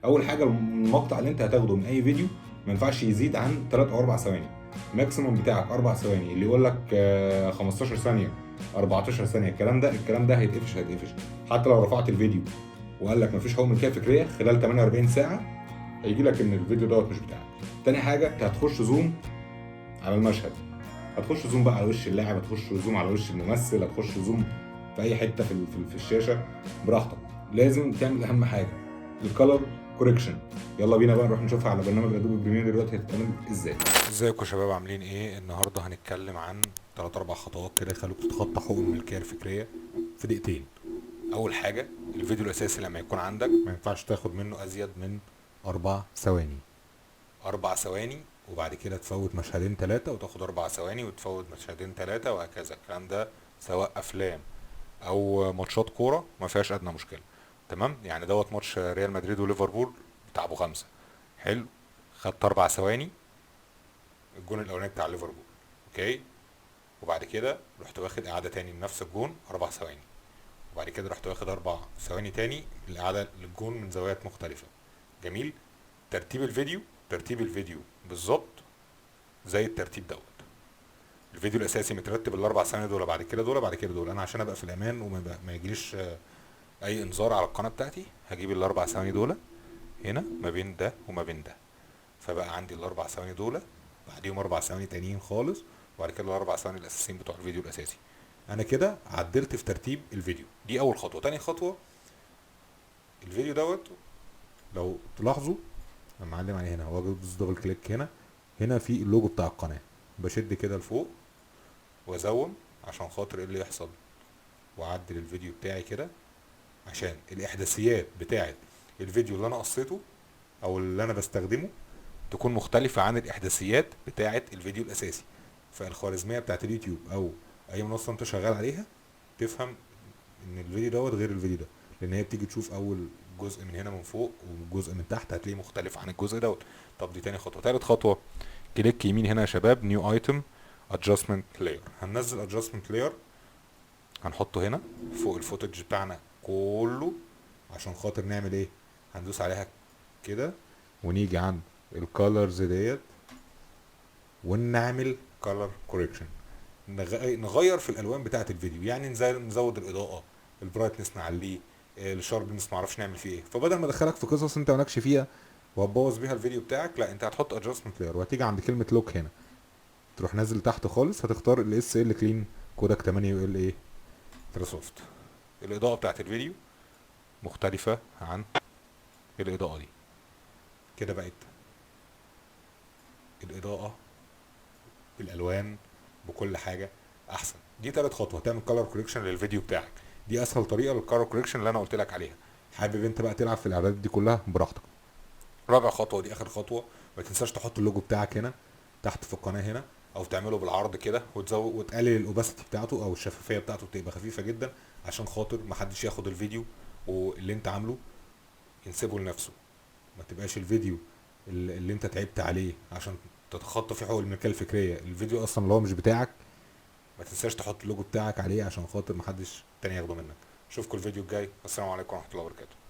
اول حاجه، المقطع اللي انت هتاخده من اي فيديو ما ينفعش يزيد عن 3 او 4 ثواني، maximum بتاعك 4 ثواني. اللي يقول لك 15 ثانيه، 14 ثانيه، الكلام ده هيتقفش هيتقفش. حتى لو رفعت الفيديو وقال لك مفيش حقوق ملكية فكريه، خلال 48 ساعة هيجي لك ان الفيديو دوت مش بتاعك. تاني حاجه، انت هتخش zoom على المشهد، هتخش zoom بقى على وش اللاعب، هتخش zoom على وش الممثل، هتخش zoom في اي حتة في الشاشة براحتك. لازم تعمل اهم حاجة ال color correction. يلا بينا بقى نروح نشوفها على برنامج Adobe Premiere دلوقتي هتتعمل ازاي. ازيكم يا شباب، عاملين ايه؟ النهارده هنتكلم عن 3 4 خطوات كده يخلوك تتخطى حقوق الملكية الفكرية في دقيقتين. اول حاجه، الفيديو الاساسي لما يكون عندك ما ينفعش تاخد منه ازيد من 4 ثواني، 4 ثواني، وبعد كده تفوت مشهدين ثلاثة وتاخد 4 ثواني وتفوت مشهدين ثلاثة وهكذا. الكلام ده سواء أفلام أو ماتشات كورة ما فيهاش أدنى مشكلة، تمام؟ يعني دوت ماتش ريال مدريد وليفربول بتاع أبو خمسة، حلو، خدت 4 ثواني الجون الأولاني بتاع ليفربول، okay، وبعد كده رحت واخد إعادة تاني لنفس الجون 4 ثواني، وبعد كده رحت واخد 4 ثواني تاني الإعادة للجون من زوايا مختلفة. جميل. ترتيب الفيديو بالظبط زي الترتيب دوت. الفيديو الاساسي مترتب الاربع ثواني دول، بعد كده دول، بعد كده دول. انا عشان ابقى في الامان وما يجيليش اي انذار على القناة بتاعتي، هجيب الاربع ثواني دول هنا ما بين ده وما بين ده، فبقى عندي الاربع ثواني دول، بعديهم 4 ثواني تانيين خالص، وبعد كده الاربع ثواني الاساسيين بتوع الفيديو الاساسي. انا كده عدلت في ترتيب الفيديو، دي اول خطوه. تاني خطوه، الفيديو دوت لو تلاحظوا انا معلم عليه هنا، هو ادوس double click هنا، هنا في اللوجو بتاع القناه، بشد كده لفوق وا zoom عشان خاطر ايه اللي يحصل؟ واعدل الفيديو بتاعي كده عشان الاحداثيات بتاعه الفيديو اللي انا قصيته او اللي انا بستخدمه تكون مختلفة عن الاحداثيات بتاعه الفيديو الاساسي، فالخوارزمية بتاعه اليوتيوب او اي منصة انت شغال عليها تفهم ان الفيديو دوت غير الفيديو ده، لان هي بتيجي تشوف اول جزء من هنا من فوق وجزء من تحت هتلاقيه مختلف عن الجزء دوت. طب دي تاني خطوه. تالت خطوه، click يمين هنا يا شباب، new item، adjustment layer. هننزل adjustment layer، هنحطه هنا فوق ال footage بتاعنا كله. عشان خاطر نعمل ايه؟ هندوس عليها كده ونيجي عند ال colors ديت ونعمل color correction، نغير في الالوان بتاعه الفيديو، يعني نزود الاضاءه، ال brightness نعليه، ال sharpness معرفش نعمل فيه ايه. فبدل ما ادخلك في قصص انت مالكش فيها وهتبوظ بيها الفيديو بتاعك، لا، انت هتحط adjustment layer وهتيجي عند كلمة look هنا، تروح نازل تحت خالص، هتختار ال SL Clean Kodak 8 UL ايه soft. الاضاءة بتاعت الفيديو مختلفة عن الاضاءة دي. كده بقت الاضاءة بالالوان بكل حاجة احسن. دي تالت خطوه، تعمل color correction للفيديو بتاعك. دي اسهل طريقه لل color correction اللي انا قلت لك عليها. حابب انت بقى تلعب في الاعدادات دي كلها براحتك. رابع خطوه، دي اخر خطوه، ما تنساش تحط اللوجو بتاعك هنا تحت في القناة هنا، او تعمله بالعرض كده وتزود وتقلل ال opacity بتاعته او الشفافية بتاعته تبقى خفيفة جدا، عشان خاطر ما حدش ياخد الفيديو واللي انت عامله ينسبه لنفسه. ما تبقاش الفيديو اللي انت تعبت عليه عشان تتخطى فيه حقوق الملكية الفكريه، الفيديو اصلا اللي هو مش بتاعك، ما تنساش تحط اللوجو بتاعك عليه عشان خاطر محدش تاني ياخده منك. اشوفكم الفيديو الجاي، والسلام عليكم ورحمة الله وبركاته.